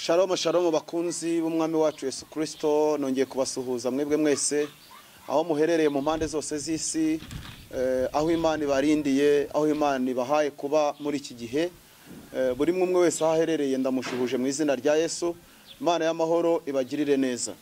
Shalom shalom bakunzi b'umwami wacu Yesu Kristo, nongeye kubasuhuza mwebwe mwese aho muherereye mu mpande zose z'isi, aho Imana ibarindiye, aho Imana ibahaye kuba muri iki gihe. Buri umwe wese aho aherereye ndamushuhuje mu izina rya Yesu. Imana y'amahoro ibagirire neza.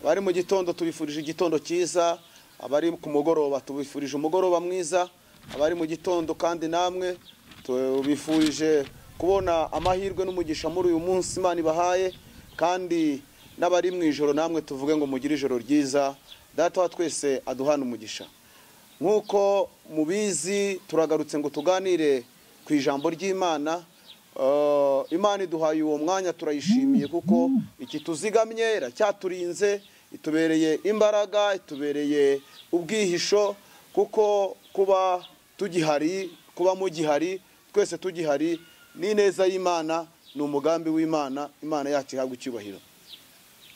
Abari mu gitondo tubifurije igitondo cyiza, abari ku mugoroba tubifurije umugoroba mwiza, abari mu gitondo kandi namwe tubifurije kubona amahirwe n'umugisha muri uyu munsi Imana ibahaye, kandi n'abari mu ijoro namwe tuvuge ngo mugire ijoro ryiza. Data wa twese aduhana umugisha. Nk'uko mubizi turagarutse ngo tuganire ku ijambo ry'Imana. Imana iduhaye uwo mwanya turayishimiye, kuko iki tuzigamye iracyaturinze, itubereye imbaraga, itubereye ubwihisho, kuko kuba tugihari, kuba mugihari, twese tugihari ni neza y'Imana, ni umugambi w'Imana. Imana yacu ihabwa icyubahiro.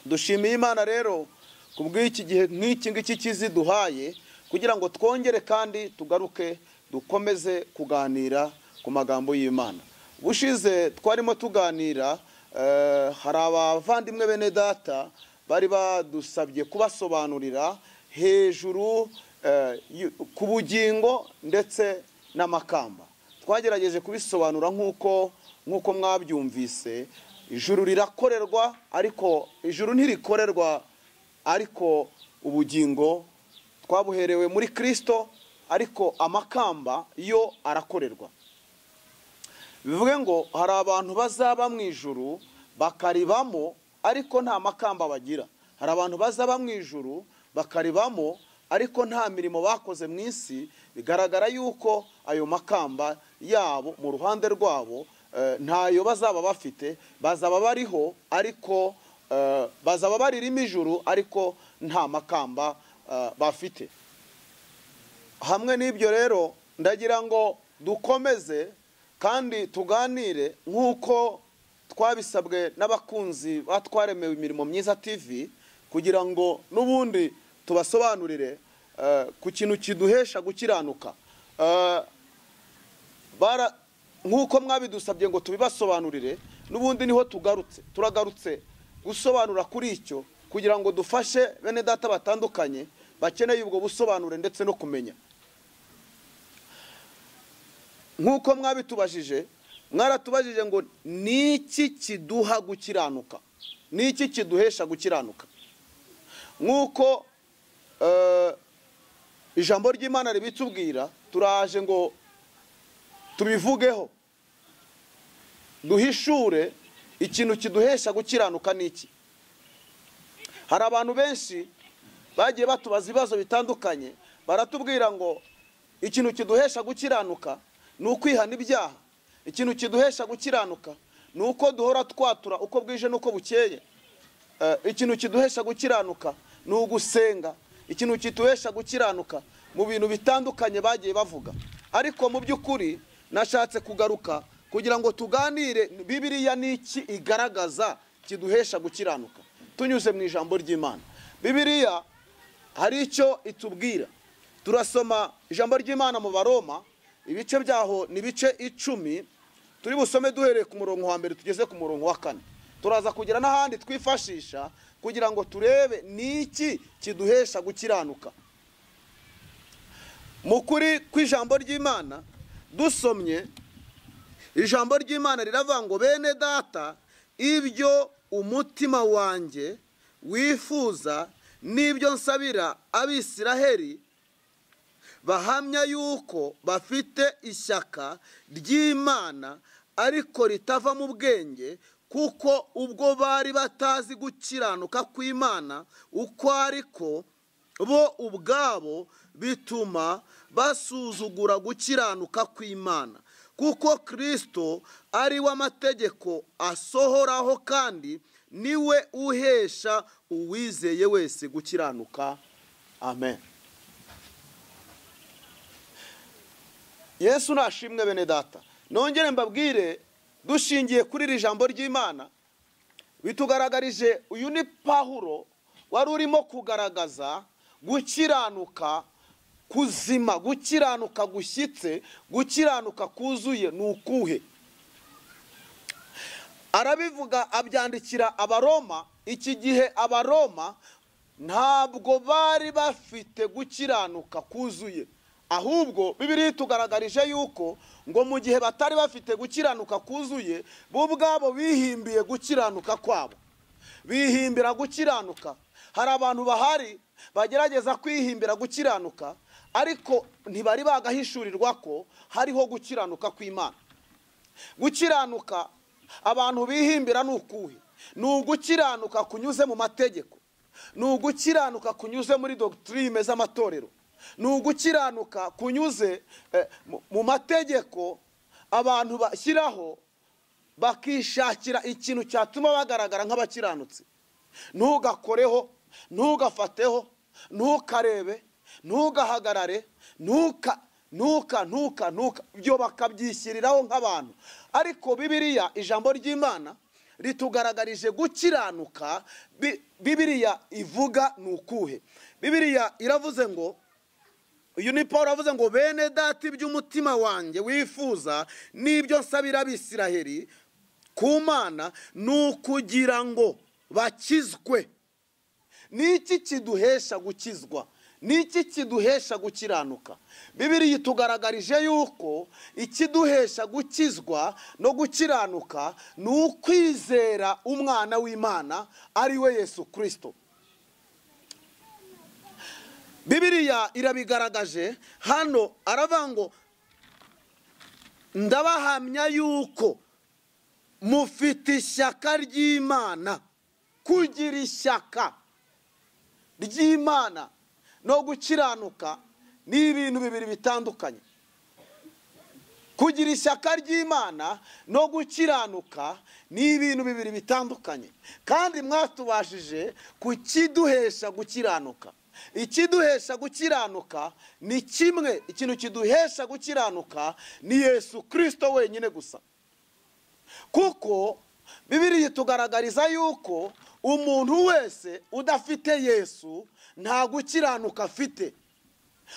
Dushimiye Imana rero kubw'iki gihe nk'iki ngiki kiziduhaye kugira ngo twongere kandi tugaruke dukomeze kuganira ku magambo y'Imana. Bushize twarimo tuganira, hari abavandimwe bene data bari badusabye kubasobanurira hejuru ku bugingo ndetse n'amakamba. Twagerageje kubisobanura nk'uko mwabyumvise. Ijuru rirakorerwa, ariko ijuru ntirikorerwa, ariko ubugingo twabuherewe muri Kristo, ariko amakamba yo arakorerwa. Bivuge ngo hari abantu bazaba mu ijuru bakaribamo ariko nta makamba bagira. Hari abantu bazaba mu ijuru bakaribamo ariko nta mirimo bakoze mu isi. Bigaragara yuko ayo makamba yabo mu ruhande rwabo ntayo bazaba bafite, bazaba bariho ariko bazaba baririmo ijuru ariko nta makamba bafite. Hamwe n'ibyo rero ndagira ngo dukomeze kandi tuganire nk'uko twabisabwe n'abakunzi batwaremewe imirimo myiza TV, kugira ngo n'ubundi tubasobanurire ku kintu kiduhesha gukiranuka. Nk'uko mwabidusabye ngo tubibasobanurire, n'ubundi niho tugarutse, turagarutse gusobanura kuri icyo kugira ngo dufashe bene data batandukanye bakeneye ubwo busobanure ndetse no kumenya. Nk'uko mwabitubajije, mwaratubajije ngo niki kiduha gukiranuka, niki kiduhesha gukiranuka. Nk'uko ijambo ry'Imana ribitubwira, turaje ngo tubivugeho, duhishure ikintu kiduhesha gukiranuka niki. Hari abantu benshi bagiye batubaza ibibazo bitandukanye, baratubwira ngo ikintu kiduhesha gukiranuka ni ukwihana ibyaha, ikintu kiduhesha gukiranuka ni uko duhora twatura uko bwije n'uko bukeye, ikintu kiduhesha gukiranuka ni ugusenga, ikintu kiduhesha gukiranuka mu bintu bitandukanye bagiye bavuga. Ariko mu by'ukuri nashatse kugaruka kugira ngo tuganire Bibiliya niki igaragaza kiduhesha gukiranuka tunyuze mu ijambo ry'Imana. Bibiliya hari icyo itubwira. Turasoma ijambo ry'Imana mu Baroma, ibice byaho ni bice 10, turi busome duhereye ku murongo wa mbere tugeze ku murongo wa 4. Turaza kugira n'ahandi twifashisha kugira ngo turebe niki kiduhesha gukiranuka. Mu kuri kw'ijambo ry'Imana dusomye ijambo ry'Imana riravuga ngo bene data, ibyo umutima wanjye wifuza n'ibyo nsabira Abisiraheli bahamya yuko bafite ishyaka ry'Imana ariko ritava mu bwenge, kuko ubwo bari batazi gukiranuka kw'Imana uko ariko bo ubwabo bituma basuzugura gukiranuka kw'Imana, kuko Kristo ari w'amategeko asohoraho kandi niwe uhesha uwizeye wese gukiranuka. Amen. Yesu nashimwe bene data. Nongere mbabwire dushingiye kuri iri jambo ry'Imana bitugaragarije uyu ni Pawulo wari urimo kugaragaza gukiranuka kuzima, gukiranuka gushyitse, gukiranuka kuzuye ni ukuhe. Arabivuga abyandikira Abaroma. Iki gihe Abaroma ntabwo bari bafite gukiranuka kuzuye, ahubwo Bibiliya itugaragarije yuko ngo mu gihe batari bafite gukiranuka kuzuye, bo ubwabo bihimbiye gukiranuka kwabo, bihimbira gukiranuka. Hari abantu bahari bagerageza kwihimbira gukiranuka, ariko ntibari bagahishurirwa ko hariho gukiranuka kw'Imana. Gukiranuka abantu bihimbira ni ukuhe? Ni ugukiranuka kunyuze mu mategeko, ni ugukiranuka kunyuze muri doctrine z'amatorero, ni ugukiranuka kunyuze mu mategeko abantu bashyiraho bakishakira ikintu cyatuma bagaragara nk'abakiranutsi. Ntugakoreho, ntugafateho, ntukarebe, ntugahagarare, ntuka ntuka ntuka ntuka, ibyo bakabyishyiriraho nk'abantu. Ariko Bibiliya, ijambo ry'Imana ritugaragarije gukiranuka. Bibiliya ivuga ni ukuhe? Bibiliya iravuze ngo, uyu ni Paul avuze ngo bene data, iby'umutima wanjye wifuza n'ibyo nsabira Abisiraheli ku Mana ni ukugira ngo bakizwe. Niki kiduhesha gukizwa? Niki kiduhesha gukiranuka? Bibiliya itugaragarije yuko ikiduhesha gukizwa no gukiranuka ni ukwizera umwana w'Imana ari we Yesu Kristo. Bibiliya irabigaragaje hano, aravuga ngo ndabahamya yuko mufite ishyaka ry'Imana. Kugira ishyaka ry'Imana no gukiranuka ni ibintu bibiri bitandukanye. Kugira ishyaka ry'Imana no gukiranuka ni ibintu bibiri bitandukanye, kandi mwatubashije kukiduhesha gukiranuka. Ikiduhesha gukiranuka ni kimwe, ikintu kiduhesha gukiranuka ni Yesu Kristo wenyine gusa. Kuko Bibiliya itugaragariza yuko umuntu wese udafite Yesu nta gukiranuka afite.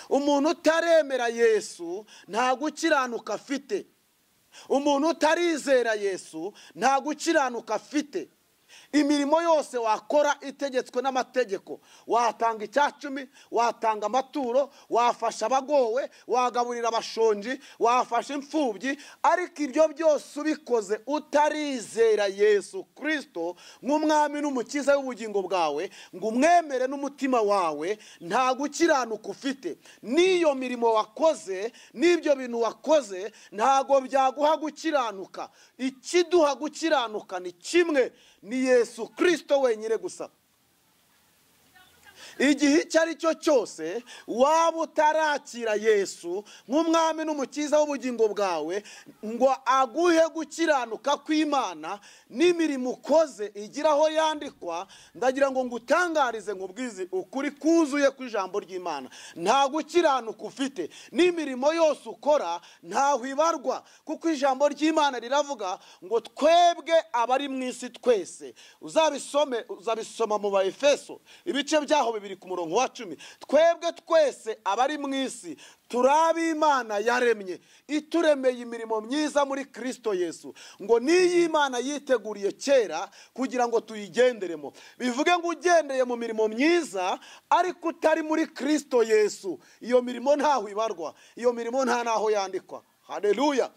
Umuntu utaremera Yesu nta gukiranuka afite. Umuntu utarizera Yesu nta gukiranuka afite. Imirimo yose wakora itegetswe n'amategeko, watanga icyacumi, watanga amaturo, wafasha abagowe, wagaburira abashonji, wafasha imfubyi, ariko ibyo byose ubikoze utarizera Yesu Kristo nk'umwami n'umukiza w'ubugingo bwawe, ngo umwemere n'umutima wawe, nta gukiranuka ufite. N'iyo mirimo wakoze, n'ibyo bintu wakoze, ntago byaguha gukiranuka. Ikiduha gukiranuka ni kimwe, ni Yesu Kristo wenyine gusa. Igihe icyo ari cyo cyose waba utarakira Yesu nk'umwami n'umukiza w'ubugingo bwawe ngo aguhe gukiranuka kw'Imana, n'imirimo ukoze igira aho yandikwa, ndagira ngo ngutangarize nkubwize ukuri kuzuye kw'ijambo ry'Imana. Nta gukiranuka ufite, n'imirimo yose ukora ntaho ibarwa, kuko ijambo ry'Imana riravuga ngo twebwe abari mu isi twese. Uzabisome, uzabisoma mu Baefeso ibice byaho bibiri ku murongo wa 10. Twebwe twese abari mu isi turabi Imana yaremye, ituremeye imirimo myiza muri Kristo Yesu, ngo niyi Imana yiteguriye kera kugira ngo tuyigenderemo. Bivuge ngo ugendeye mu mirimo myiza ariko utari muri Kristo Yesu, iyo mirimo ntaho ibarwa, iyo mirimo nta naho yandikwa. Haleluya.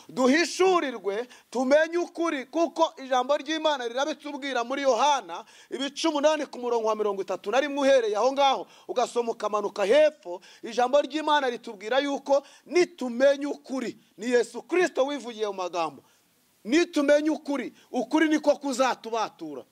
Duhishurirwe tumenye ukuri, kuko ijambo ry'Imana rirabitubwira muri Yohana ibice 8 ku murongo wa 31, uhereye aho ngaho ugasoma ukamanuka hepfo. Ijambo ry'Imana ritubwira yuko nitumenye ukuri, ni Yesu Kristo wivugiye mu magambo, nitumenye ukuri, ukuri niko kuzatubatura.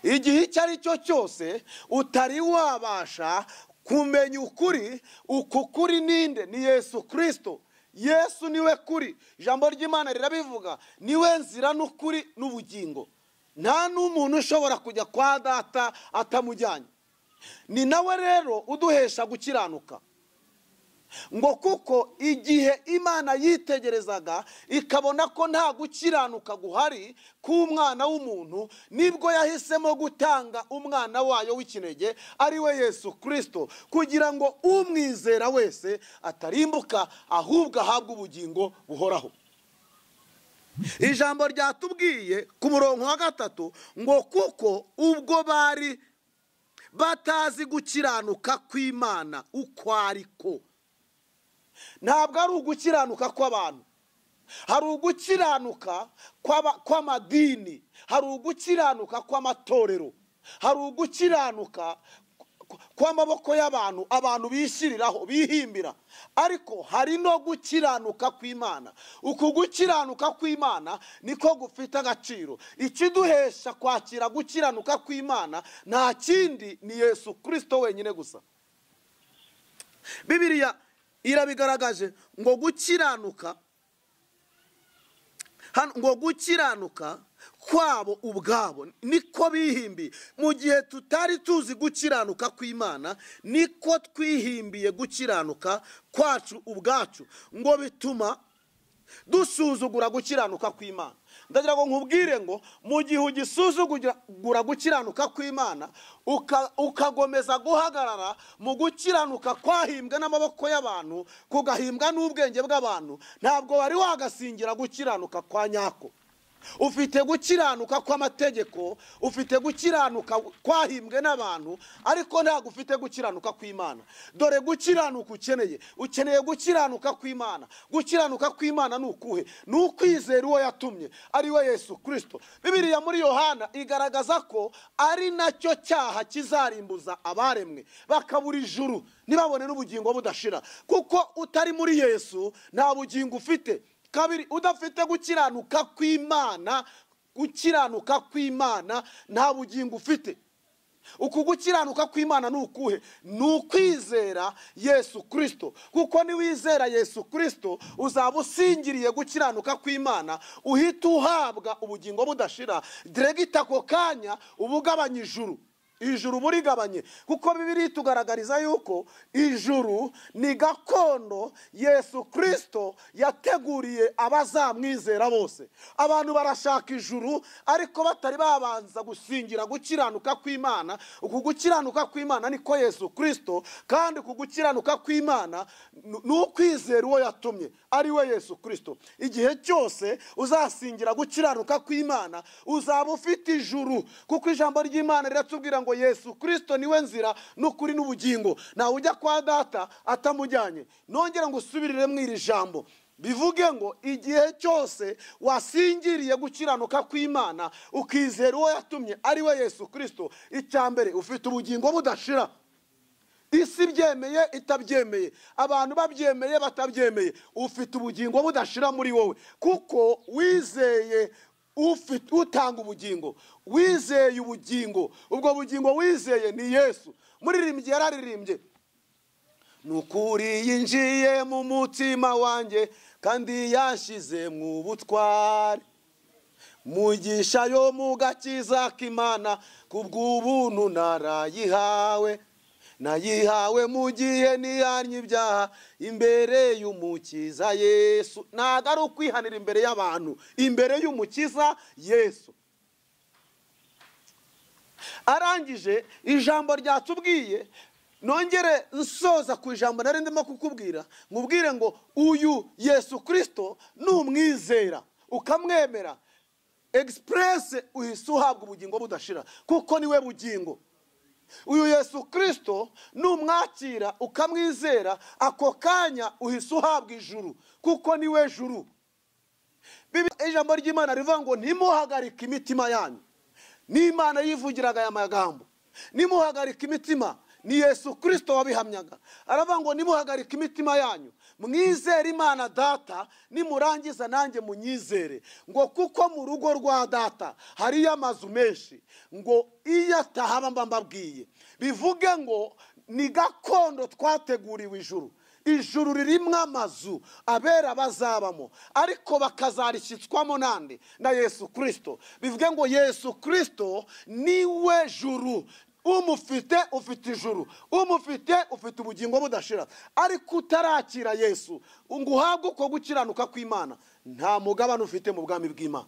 Igihe icyo ari cyo cyose utari wabasha kumenya ukuri, uku kuri ninde? Ni Yesu Kristo. Yesu niwe kuri, ijambo ry'Imana rirabivuga, niwe nzira n'ukuri n'ubugingo. Nta n'umuntu ushobora kujya kwa data atamujyanye. Ni nawe rero uduhesha gukiranuka. Ngo kuko igihe Imana yitegerezaga ikabona ko nta gukiranuka guhari k'umwana w'umuntu, nibwo yahisemo gutanga umwana wayo w'ikinege ari we Yesu Kristo, kugira ngo umwizera wese atarimbuka ahubwo ahabwe ubugingo buhoraho. Ijambo ryatubwiye ku murongo wa 3 ngo kuko ubwo bari batazi gukiranuka kw'Imana uko ariko. Ntabwo ari ugukiranuka kw'abantu, hari ugukiranuka kw'amadini, hari ugukiranuka kw'amatorero, hari ugukiranuka kw'amaboko y'abantu, abantu bishyiriraho bihimbira, ariko hari no gukiranuka kw'Imana. Uku gukiranuka kw'Imana niko gufite agaciro. Ikiduhesha kwakira gukiranuka kw'Imana nta kindi, ni Yesu Kristo wenyine gusa. Bibiliya irabigaragaje ngo gukiranuka hano, ngo gukiranuka kwabo ubwabo niko bihimbiye. Mu gihe tutari tuzi gukiranuka kw'Imana, niko twihimbiye gukiranuka kwacu ubwacu, ngo bituma dusuzugura gukiranuka kw'Imana. Ndagira ngo nkubwire ngo mu gihe ugisuzugura gukiranuka kw'Imana, ukagomeza guhagarara mu gukiranuka kwahimbwa n'amaboko y'abantu, kugahimbwa n'ubwenge bw'abantu, ntabwo wari wagasingira gukiranuka kwa nyako. Ufite gukiranuka kw'amategeko, ufite gukiranuka kwahimbwe n'abantu, ariko ntabwo ufite gukiranuka kw'Imana. Dore gukiranuka ukeneye, ukeneye gukiranuka kw'Imana. Gukiranuka kw'Imana ni ukuhe? Ni ukwizera uwo yatumye, ari we Yesu Kristo. Bibiliya muri Yohana igaragaza ko ari nacyo cyaha kizarimbuza abaremwe bakabura ijuru, ntibabone n'ubugingo budashira, kuko utari muri Yesu nta bugingo ufite. Kabiri, udafite gukiranuka kw'Imana, gukiranuka kw'Imana nta bugingo ufite. Uku gukiranuka kw'Imana ni ukuhe? Ni ukwizera Yesu Kristo, kuko niwizera Yesu Kristo uzaba usingiriye gukiranuka kw'Imana, uhita uhabwa ubugingo budashira. Diregita ako kanya ubugabanya ijuru, ijuru burigabanye, kuko Bibiliya itugaragariza yuko ijuru ni gakondo Yesu Kristo yateguriye abazamwizera bose. Abantu barashaka ijuru ariko batari babanza gusingira gukiranuka kw'Imana. Uku gukiranuka kw'Imana niko Yesu Kristo, kandi uku gukiranuka kw'Imana ni ukwizera uwo yatumye, ari we Yesu Kristo. Igihe cyose uzasingira gukiranuka kw'Imana uzaba ufite ijuru, kuko ijambo ry'Imana riratubwira ngo Yesu Kristo niwe nzira n'ukuri n'ubugingo, nawe ujya kwa data atamujyanye. Nongera ngo usubirire mu iri jambo, bivuge ngo igihe cyose wasingiriye gukiranuka kw'Imana ukizera uwo yatumye ari we Yesu Kristo, icya mbere ufite ubugingo budashira. Isi byemeye itabyemeye, abantu babyemeye batabyemeye, ufite ubugingo budashira muri wowe, kuko wizeye utanga ubugingo, wizeye ubugingo. Ubwo bugingo wizeye ni Yesu. Muririmbyi yararirimbye, nukuri yinjiye mu mutima wanjye kandi yashize mu butware, mugisha yo mu gakiza k'Imana, kubw'ubuntu narayihawe, nayihawe mu gihe nihannye ibyaha imbere y'Umukiza Yesu. Ntabwo ari ukwihanira imbere y'abantu, imbere y'Umukiza Yesu. Arangije ijambo ryatubwiye, nongere nsoza ku ijambo nari ndimo kukubwira, nkubwire ngo uyu Yesu Kristo numwizera ukamwemera, express uhise uhabwa ubugingo budashira, kuko niwe bugingo. Uyu Yesu Kristo numwakira ukamwizera, ako kanya uhise uhabwa ijuru, kuko niwe juru. Ijambo ry'Imana rivuga ngo ntimuhagarike imitima yanyu. N'Imana yivugiraga aya magambo, nimuhagarike imitima. Ni Yesu Kristo wabihamyaga, aravuga ngo nimuhagarike imitima yanyu, mwizere Imana data, nimurangiza nanjye munyizere, ngo kuko mu rugo rwa data hariyo amazu menshi, ngo iyo atahaba mba mbabwiye. Bivuge ngo ni gakondo twateguriwe ijuru. Ijuru ririmwo amazu abera bazabamo, ariko bakazarishyitswamo nande? Na Yesu Kristo. Bivuge ngo Yesu Kristo niwe juru. Umufite ufite ijuru, umufite ufite ubugingo budashira. Ariko utarakira Yesu ngo uhabwe uko gukiranuka kw'Imana, nta mugabane ufite mu bwami bw'Imana,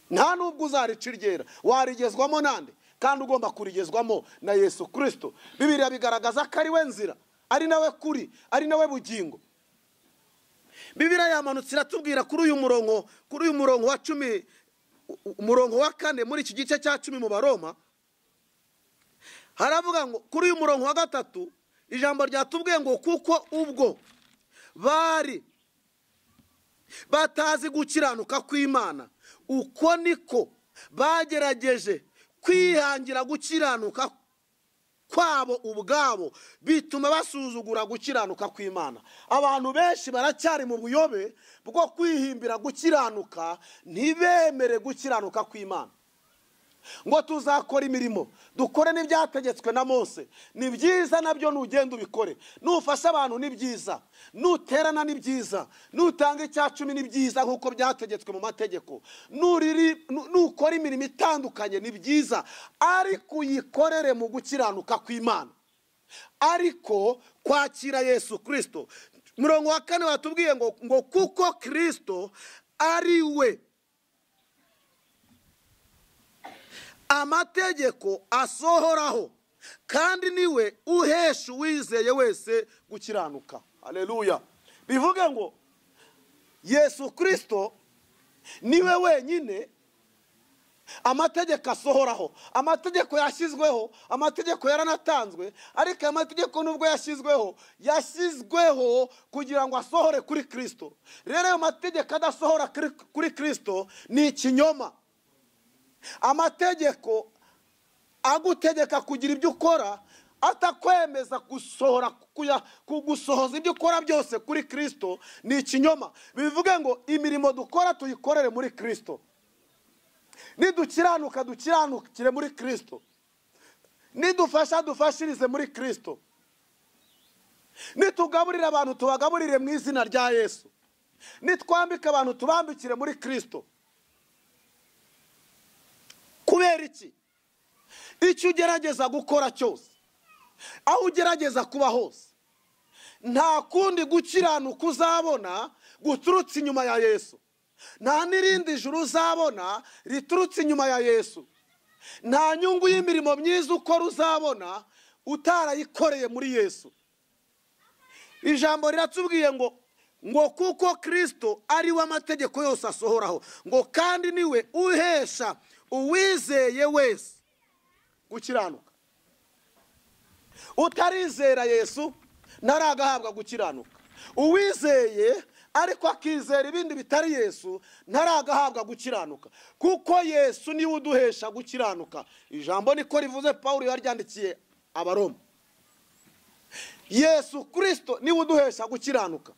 nta nubwo uzarica iryera. Warigezwamo nande? Kandi ugomba kurigezwamo na Yesu Kristo. Bibiliya bigaragaza ko ari we nzira, ari nawe kuri, ari nawe bugingo. Bibiliya yamanutse iratubwira kuri uyu murongo wa 10, umurongo wa 4 muri iki gice cya 10 mu Baroma, haravuga ngo kuri uyu murongo wa 3 ijambo ryatubwiye ngo kuko ubwo bari batazi gukiranuka kw'Imana, uko niko bagerageje kwihangira gukiranuka kwabo ubwabo, bituma basuzugura gukiranuka kw'Imana. Abantu benshi baracyari mu buyobe bwo kwihimbira gukiranuka, ntibemere gukiranuka kw'Imana. Ngo tuzakora imirimo, dukore n'ibyategetswe na Mose, ni byiza nabyo, nugenda ubikore, nufasha abantu ni byiza, nuterana ni byiza, nutanga icya cumi ni byiza nk'uko byategetswe mu mategeko, nukora imirimo itandukanye ni byiza, ariko uyikorere mu gukiranuka kw'Imana. Ariko kwakira Yesu Kristo, murongo wa 4 watubwiye ngo kuko Kristo ari we amategeko asohoraho, kandi niwe uhesha uwizeye wese gukiranuka. Haleluya. Bivuge ngo Yesu Kristo niwe wenyine amategeko asohoraho. Amategeko yashyizweho, amategeko yaranatanzwe, ariko amategeko nubwo yashyizweho, yashyizweho kugira ngo asohore kuri Kristo. Rero ayo mategeko adasohora kuri Kristo ni ikinyoma. Amategeko agutegeka kugira ibyo ukora, atakwemeza gusohora kugusohoza ibyo ukora byose kuri Kristo ni ikinyoma. Bivuge ngo imirimo dukora tuyikorere muri Kristo, nidukiranuka dukiranukire muri Kristo, nidufasha dufashirize muri Kristo, nitugaburira abantu tubagaburire mu izina rya Yesu, nitwambika abantu tubambikire muri Kristo. Kubera iki? Icyo ugerageza gukora cyose, aho ugerageza kuba hose, nta kundi gukiranuka uzabona guturutse inyuma ya Yesu. Nta n'irindi juru uzabona riturutse inyuma ya Yesu. Nta nyungu y'imirimo myiza ukora uzabona utarayikoreye muri Yesu. Ijambo riratubwiye ngo kuko Kristo ari we amategeko yose asohoraho, ngo kandi niwe uhesha uwizeye wese gukiranuka. Utarizera Yesu ntaragahabwa gukiranuka. Uwizeye ariko akizera ibindi bitari Yesu ntaragahabwa gukiranuka, kuko Yesu niwe uduhesha gukiranuka. Ijambo niko rivuze, Paulo yaryandikiye Abaroma. Yesu Kristo niwe uduhesha gukiranuka.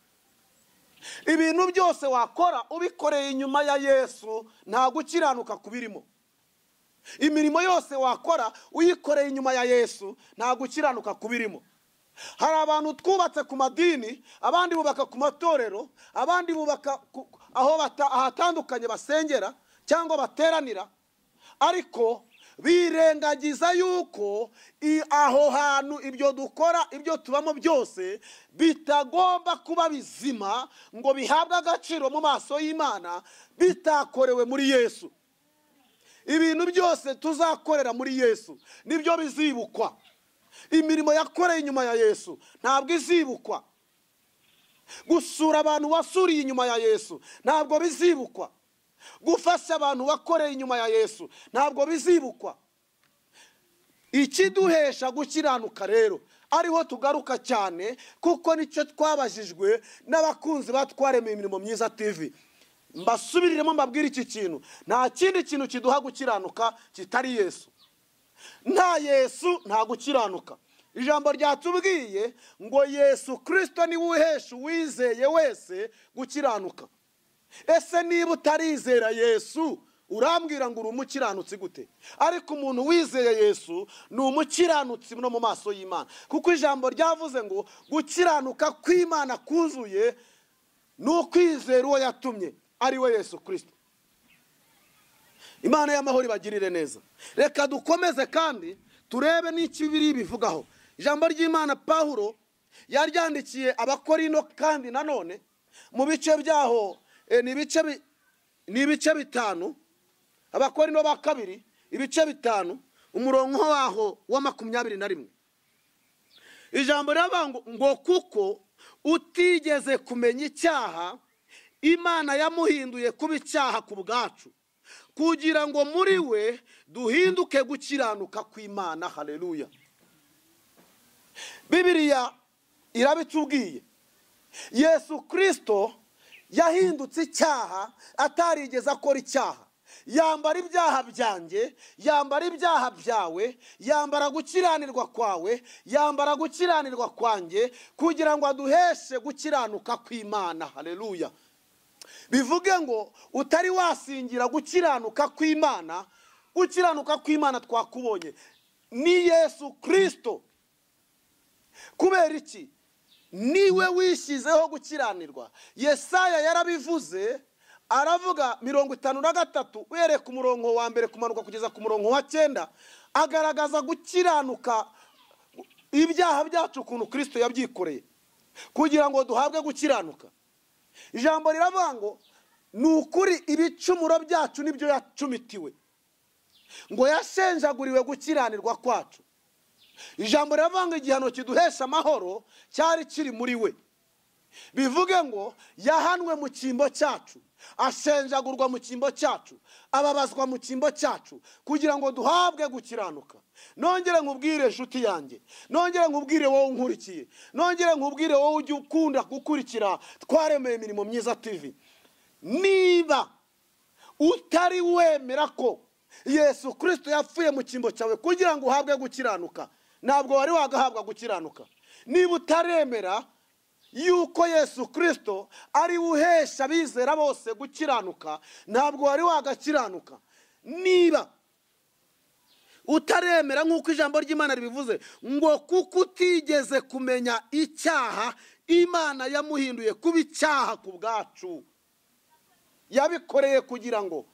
Ibintu byose wakora ubikoreye inyuma ya Yesu nta gukiranuka kubirimo. Imirimo yose wakora uyikoreye inyuma ya Yesu nta gukiranuka kubirimo. Hari abantu twubatse ku madini, abandi bubaka ku matorero, abandi bubaka aho ahatandukanye basengera cyangwa bateranira, ariko birengagiza yuko aho hantu ibyo dukora, ibyo tubamo byose bitagomba kuba bizima ngo bihabwe agaciro mu maso y'Imana bitakorewe muri Yesu. Ibintu byose tuzakorera muri Yesu nibyo bizibukwa. Imirimo yakoreye inyuma ya Yesu ntabwo izibukwa. Gusura abantu wasuriye inyuma ya Yesu ntabwo bizibukwa. Gufasha abantu wakoreye inyuma ya Yesu ntabwo bizibukwa. Ikiduhesha gukiranuka rero ariho tugaruka cyane, kuko nicyo twabajijwe n'abakunzi batwaremeye imirimo myiza TV. Mbasubiriremo mbabwire iki kintu, nta kindi kintu kiduha gukiranuka kitari Yesu. Nta Yesu nta gukiranuka. Ijambo ryatubwiye ngo Yesu Kristo niwe uhesha uwizeye wese gukiranuka. Ese niba utarizera Yesu urambwira ngo uri umukiranutsi gute? Ariko umuntu wizeye Yesu ni umukiranutsi no mu maso y'Imana, kuko ijambo ryavuze ngo gukiranuka kw'Imana kuzuye ni ukwizera uwo yatumye ari we Yesu Kristo. Imana y'amahoro ibagirire neza. Reka dukomeze kandi turebe n'iki biri bivugaho. Ijambo ry'Imana Paulo yaryandikiye Abakorino, kandi nanone mu bice byaho ni ibice 5, Abakorino ba kabiri ibice 5 umurongo waho wa 21. Ijambo riravuga ngo kuko utigeze kumenya icyaha, Imana yamuhinduye kuba icyaha ku bwacu, kugira ngo muri we duhinduke gukiranuka kw'Imana. Haleluya. Bibiliya irabitubwiye. Yesu Kristo yahindutse icyaha atarigeze akora icyaha. Yambara ibyaha byanjye, yambara ibyaha byawe, yambara gukiranirwa kwawe, yambara gukiranirwa kwanjye, kugira ngo aduheshe gukiranuka kw'Imana. Haleluya. Bivuge ngo utari wasingira gukiranuka kw'Imana, gukiranuka kw'Imana twakubonye ni Yesu Kristo. Kubera iki? Niwe wishyizeho gukiranirwa. Yesaya yarabivuze, aravuga 53 uhereye ku murongo wa 1 kumanuka kugeza ku murongo wa 9, agaragaza gukiranuka ibyaha byacu ukuntu Kristo yabyikoreye kugira ngo duhabwe gukiranuka. Ijambo riravuga ngo ni ukuri ibicumuro byacu nibyo yacumitiwe, ngo yashenjaguriwe gukiranirwa kwacu. Ijambo riravuga ngo igihano kiduhesha amahoro cyari kiri muri we. Bivuge ngo yahanwe mu cyimbo cyacu, ashenjagurwa mu cyimbo cyacu, ababazwa mu cyimbo cyacu, kugira ngo duhabwe gukiranuka. Nongere nkubwire inshuti yanjye, nongere nkubwire wowe unkurikiye, nongere nkubwire wowe ujya ukunda gukurikira Twaremeye Imirimo Myiza TV, niba utari wemera ko Yesu Kristo yapfuye mu cyimbo cyawe kugira ngo uhabwe gukiranuka, ntabwo wari wagahabwa gukiranuka. Niba utaremera yuko Yesu Kristo ari uhesha abizera bose gukiranuka, ntabwo wari wagakiranuka. Niba utaremera nk'uko ijambo ry'Imana ribivuze ngo kuko utigeze kumenya icyaha, Imana yamuhinduye kuba icyaha ku bwacu. Yabikoreye kugira ngo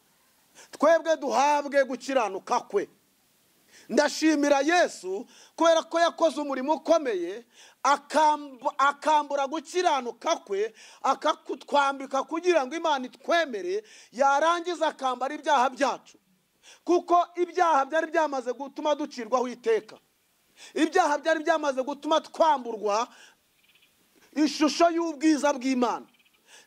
twebwe duhabwe gukiranuka kwe. Ndashimira Yesu kubera ko yakoze umurimo ukomeye, akambura gukiranuka kwe, akakutwambika kugira ngo Imana itwemere, yarangiza akambara ibyaha byacu. Kuko ibyaha byari byamaze gutuma ducirwaho iteka, ibyaha byari byamaze gutuma twamburwa ishusho y'ubwiza bw'Imana,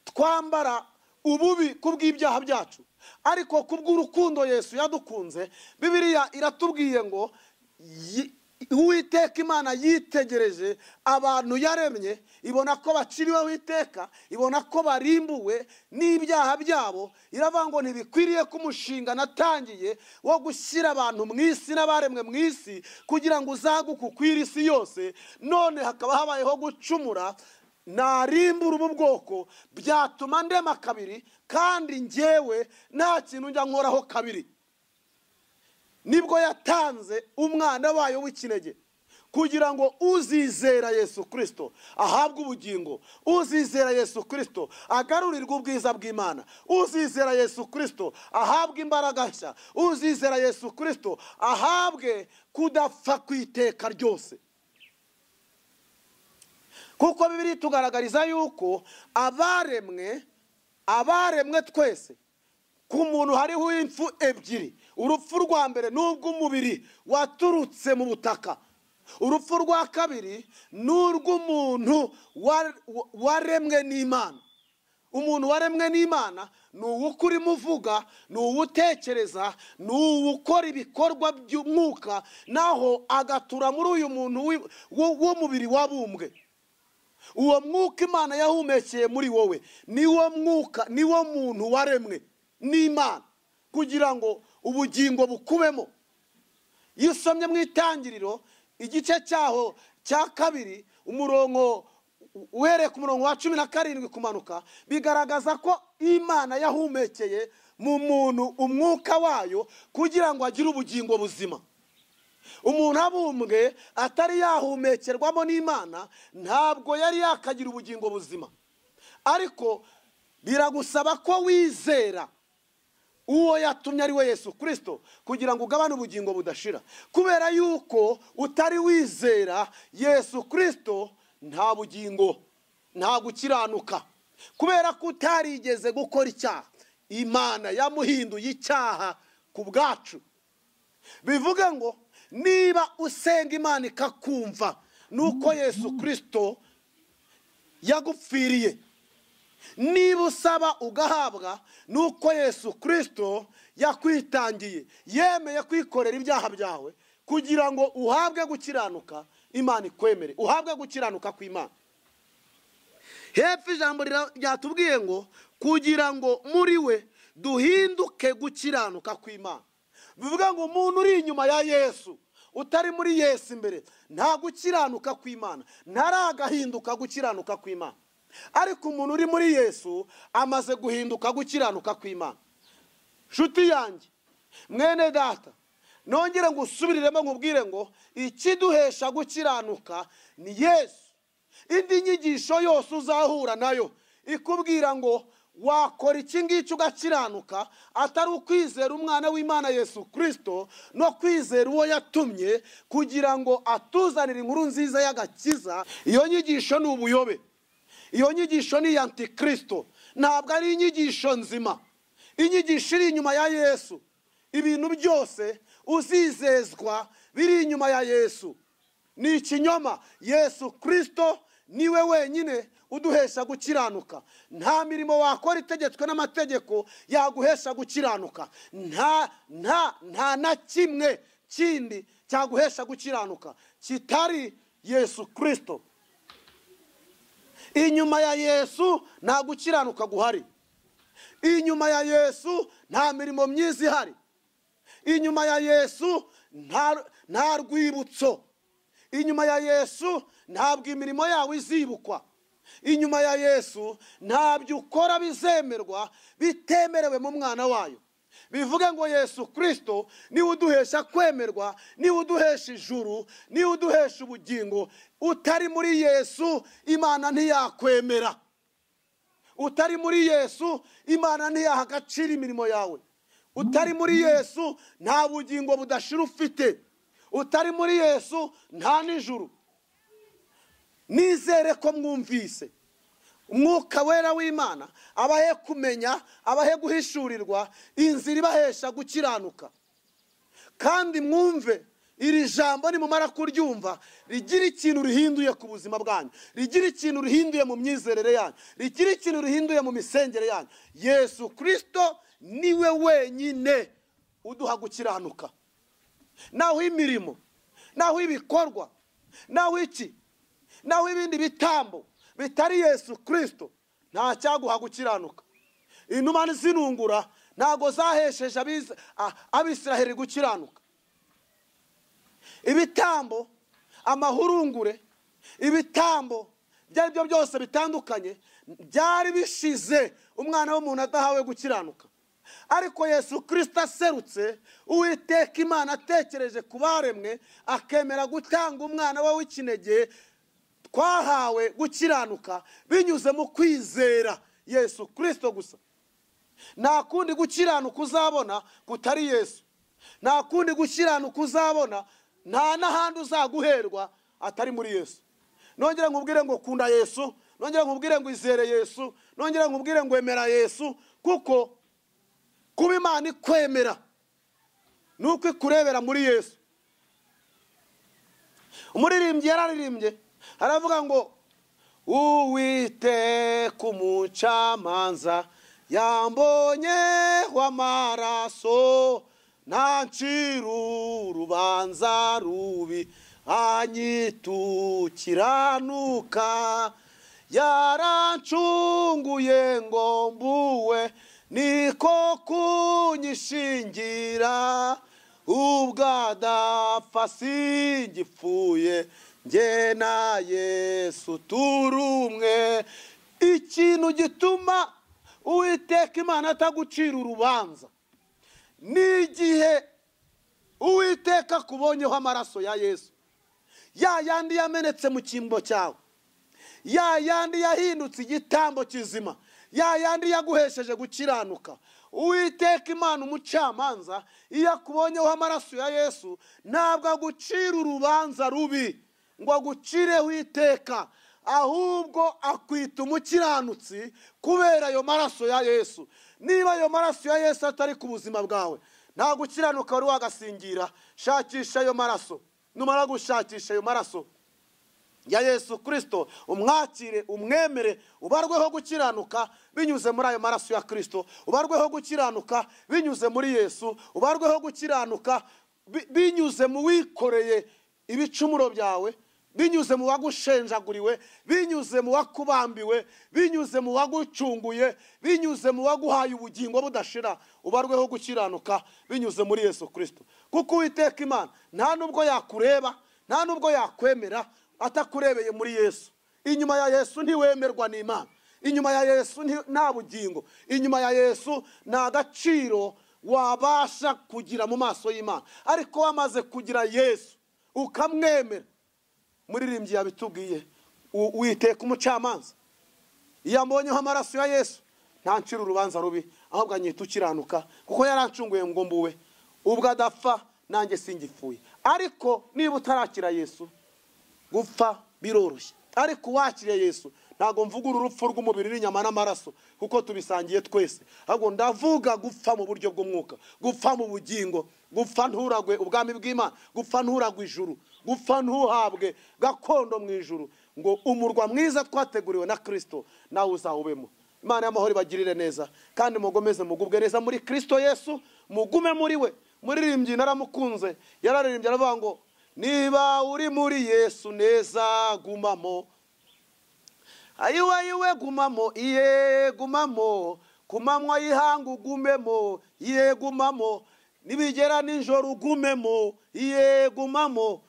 twambara ububi kubw'ibyaha byacu. Ariko kubw'urukundo Yesu yadukunze, Bibiliya iratubwiye ngo Uwiteka Imana yitegereje abantu yaremye, ibona ko baciriweho iteka, ibona ko barimbuwe n'ibyaha byabo, iravuga ngo ntibikwiriye ko umushinga natangiye wo gushyira abantu mu isi n'abaremwe mu isi kugira ngo uzaguke ukwire isi yose, none hakaba habayeho gucumura, narimbura ubu bwoko byatuma ndema kabiri, kandi njyewe nta kintu njya nkoraho kabiri. Nibwo yatanze umwana wayo w'ikinege kugira ngo uzizera Yesu Kristo ahabwe ubugingo, uzizera Yesu Kristo agarurirwe ubwiza bw'Imana, uzizera Yesu Kristo ahabwe imbaraga nshya, uzizera Yesu Kristo ahabwe kudapfa kwiteka ryose. Kuko Bibiliya itugaragariza yuko abaremwe twese ku muntu hariho impfu ebyiri. Urupfu rwa mbere n'ubw'umubiri waturutse mu butaka, urupfu rwa kabiri n'urw'umuntu waremwe n'Imana. Umuntu waremwe n'Imana ni uw'ukuri muvuga, ni uwutekereza, ni uwukora ibikorwa by'umwuka, naho agatura muri uyu muntu w'umubiri wabumbwe. Uwo mwuka Imana yahumekeye muri wowe niwo mwuka, niwo muntu waremwe n'Imana kugira ngo ubugingo bukubemo. Iyo usomye mu Itangiriro igice cyaho cya 2 umurongo uhereye ku murongo wa 17 kumanuka, bigaragaza ko Imana yahumekeye mu muntu umwuka wayo kugira ngo agire ubugingo buzima. Umuntu abumbwe atari yahumekerwamo n'Imana ntabwo yari yakagira ubugingo buzima. Ariko biragusaba ko wizera uwo yatumye ari we Yesu Kristo kugira ngo ugabane ubugingo budashira. Kubera yuko utari wizera Yesu Kristo nta bugingo, nta gukiranuka. Kubera ko utarigeze gukora icyaha, Imana yamuhinduye icyaha ku bwacu. Bivuge ngo niba usenga Imana ikakumva, nuko Yesu Kristo yagupfiriye. Niba usaba ugahabwa nuko Yesu Kristo yakwitangiye, yemeye kwikorera ibyaha byawe kugira ngo uhabwe gukiranuka, Imana ikwemere, uhabwe gukiranuka kw'Imana. Hepfo ijambo ryatubwiye ngo kugira ngo muri we duhinduke gukiranuka kw'Imana. Bivuga ngo umuntu uri inyuma ya Yesu, utari muri Yesu imbere, nta gukiranuka kw'Imana, ntaragahinduka gukiranuka kw'Imana. Ariko umuntu uri muri Yesu amaze guhinduka gukiranuka kw'Imana. Nshuti yanjye, mwene data, nongere ngo usubiriremo nkubwire ngo ikiduhesha gukiranuka ni Yesu. Indi nyigisho yose uzahura nayo ikubwira ngo wakora iki ngiki ugakiranuka, atari ukwizera umwana w'Imana Yesu Kristo no kwizera uwo yatumye kugira ngo atuzanire inkuru nziza y'agakiza, iyo nyigisho ni ubuyobe. Iyo nyigisho ni antikristo, ntabwo ari inyigisho nzima. Inyigisho iri inyuma ya Yesu, ibintu byose uzizezwa biri inyuma ya Yesu ni ikinyoma. Yesu Kristo niwe wenyine uduhesha gukiranuka. Nta mirimo wakora itegetswe n'amategeko yaguhesha gukiranuka. Nta nta nta na kimwe kindi cyaguhesha gukiranuka kitari Yesu Kristo. Inyuma ya Yesu nta gukiranuka guhari. Inyuma ya Yesu nta mirimo myiza ihari. Inyuma ya Yesu nta rwibutso. Inyuma ya Yesu ntabwo imirimo yawe izibukwa. Inyuma ya Yesu ntabyo ukora bizemerwa bitemerewe mu mwana wayo. Bivuge ngo Yesu Kristo niwe uduhesha kwemerwa, niwe uduhesha ijuru, niwe uduhesha ubugingo. Utari muri Yesu Imana ntiyakwemera. Utari muri Yesu Imana ntiyaha agaciro imirimo yawe. Utari muri Yesu nta bugingo budashira ufite. Utari muri Yesu nta n'ijuru. Nizere ko mwumvise. Umwuka wera w'Imana abahe kumenya, abahe guhishurirwa inzira ibahesha gukiranuka. Kandi mwumve iri jambo, nimumara kuryumva rigira ikintu rihinduye ku buzima bwanyu, rigira ikintu rihinduye mu myizerere yanyu, rigira ikintu rihinduye mu misengere yanyu. Yesu Kristo niwe wenyine uduha gukiranuka. Naho imirimo, naho ibikorwa, naho iki, naho ibindi bitambo bitari Yesu Kristo nta cyaguha gukiranuka. Inuma zinungura ntago zahesheje Abisiraheli gukiranuka. Ibitambo, amahurungure, ibitambo byari byo byose bitandukanye byari bishize umwana w'umuntu adahawe gukiranuka. Ariko Yesu Kristo aserutse, Uwiteka Imana atekereje ku baremwe, akemera gutanga umwana we w'ikinege, twahawe gukiranuka binyuze mu kwizera Yesu Kristo gusa. Nta kundi gukiranuka uzabona kutari Yesu. Nta kundi gukiranuka uzabona, nta n'ahandi uzaguherwa atari muri Yesu. Nongera nkubwire ngo kunda Yesu, nongera nkubwire ngo izere Yesu, nongera nkubwire ngo emera Yesu, kuko kuba Imana ikwemera nuko ikurebera muri Yesu. Umuririmbyi yararirimbye aravuga ngo Uwiteka umucamanza yambonye w'amaraso, ntancira urubanza rubi, anyitukiranuka, yarancunguye ngo mbuwe, niko kunyishingira, ubwadapfa singipfuye, njye na Yesu turumwe. Ikintu gituma Uwiteka Imana atagucira urubanza ni igihe Uwiteka akubonyeho amaraso ya Yesu, ya yandi yamenetse mu cyimbo cyawe, ya yandi yahindutse igitambo kizima, ya yandi yaguhesheje gukiranuka. Uwiteka Imana umucamanza iyo akubonyeho amaraso ya Yesu ntabwo agucira urubanza rubi ngo agucireho iteka, ahubwo akwita umukiranutsi kubera ayo maraso ya Yesu. Niba ayo maraso ya Yesu atari ku buzima bwawe, nta gukiranuka wari wagasingira. Shakisha ayo maraso. Numara gushakisha ayo maraso, ya Yesu Kristo, umwakire, umwemere, ubarweho gukiranuka binyuze muri ayo maraso ya Kristo, ubarweho gukiranuka binyuze muri Yesu, ubarweho gukiranuka binyuze mu wikoreye ibicumuro byawe, binyuze mu wagushenjaguriwe, binyuze mu wakubambiwe, binyuze mu wagucunguye, binyuze mu waguhaye ubugingo budashira, ubarweho gukiranuka binyuze muri Yesu Kristo. Kuko Uwiteka Imana nta nubwo yakureba, nta nubwo yakwemera atakurebeye muri Yesu. Inyuma ya Yesu ntiwemerwa n'Imana, inyuma ya Yesu nta bugingo, inyuma ya Yesu nta gaciro wabasha kugira mu maso y'Imana. Ariko wamaze kugira Yesu ukamwemera, muririmbyi yabitubwiye, Uwiteka umucamanza iyo ambonyeho amaraso ya Yesu ntancira urubanza rubi, ahubwo anyita ukiranuka, kuko yarancunguye ngo mbuwe, ubwo adapfa nanjye singipfuye. Ariko niba utarakira Yesu, gupfa biroroshye. Ariko uwakiriye Yesu, ntago mvuga urupfu rw'umubiri n'inyama n'amaraso kuko tubisangiye twese, ahubwo ndavuga gupfa mu buryo bw'umwuka, gupfa mu bugingo, gupfa nturagwe ubwami bw'Imana, gupfa nturagwe ijuru, gupfa ntuhabwe gakondo mu ijuru, ngo umurwa mwiza twateguriwe na Kristo nawe uzawubemo. Imana y'amahoro ibagirire neza, kandi mugomeze mugubwe neza muri Kristo Yesu, mugume muri we. Muririmbyi naramukunze, yararirimbye aravuga ngo niba uri muri Yesu neza gumamo, ayiwe ayiwe gumamo, iye gumamo, kumanywa y'ihanga ugumemo, iye gumamo, nibigera nijoro ugumemo, iye gumamo,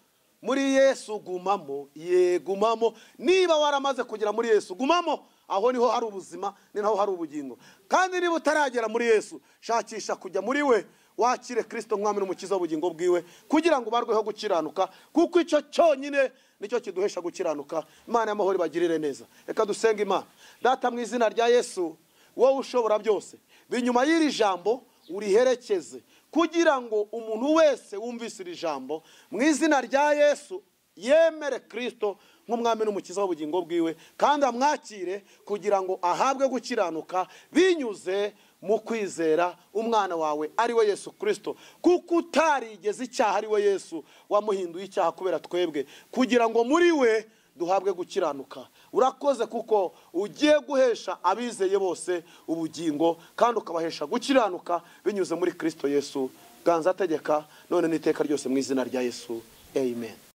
muri Yesu gumamo, iye gumamo. Niba waramaze kugera muri Yesu gumamo, aho niho hari ubuzima, ni naho hari ubugingo. Kandi niba utaragera muri Yesu, shakisha kujya muri we, wakire Kristo nk'Umwami n'Umukiza w'ubugingo bwiwe, kugira ngo ubarweho gukiranuka, kuko icyo cyonyine nicyo kiduhesha gukiranuka. Imana y'amahoro ibagirire neza. Reka dusenge Imana. Data, mu izina rya Yesu, wowe ushobora byose, binyuma y'iri jambo uriherekeze, kugira ngo umuntu wese wumvise iri jambo mu izina rya Yesu yemere Kristo nk'Umwami n'Umukiza w'ubugingo bwiwe, kandi amwakire kugira ngo ahabwe gukiranuka binyuze mu kwizera umwana wawe ari we Yesu Kristo. Kuko utarigeze icyaha ari we Yesu wamuhinduye icyaha kubera twebwe, kugira ngo muri we duhabwe gukiranuka. Urakoze kuko ugiye guhesha abizeye bose ubugingo, kandi ukabahesha gukiranuka binyuze muri Kristo Yesu. Ganza ategeka none n'iteka ryose mu izina rya Yesu, amen.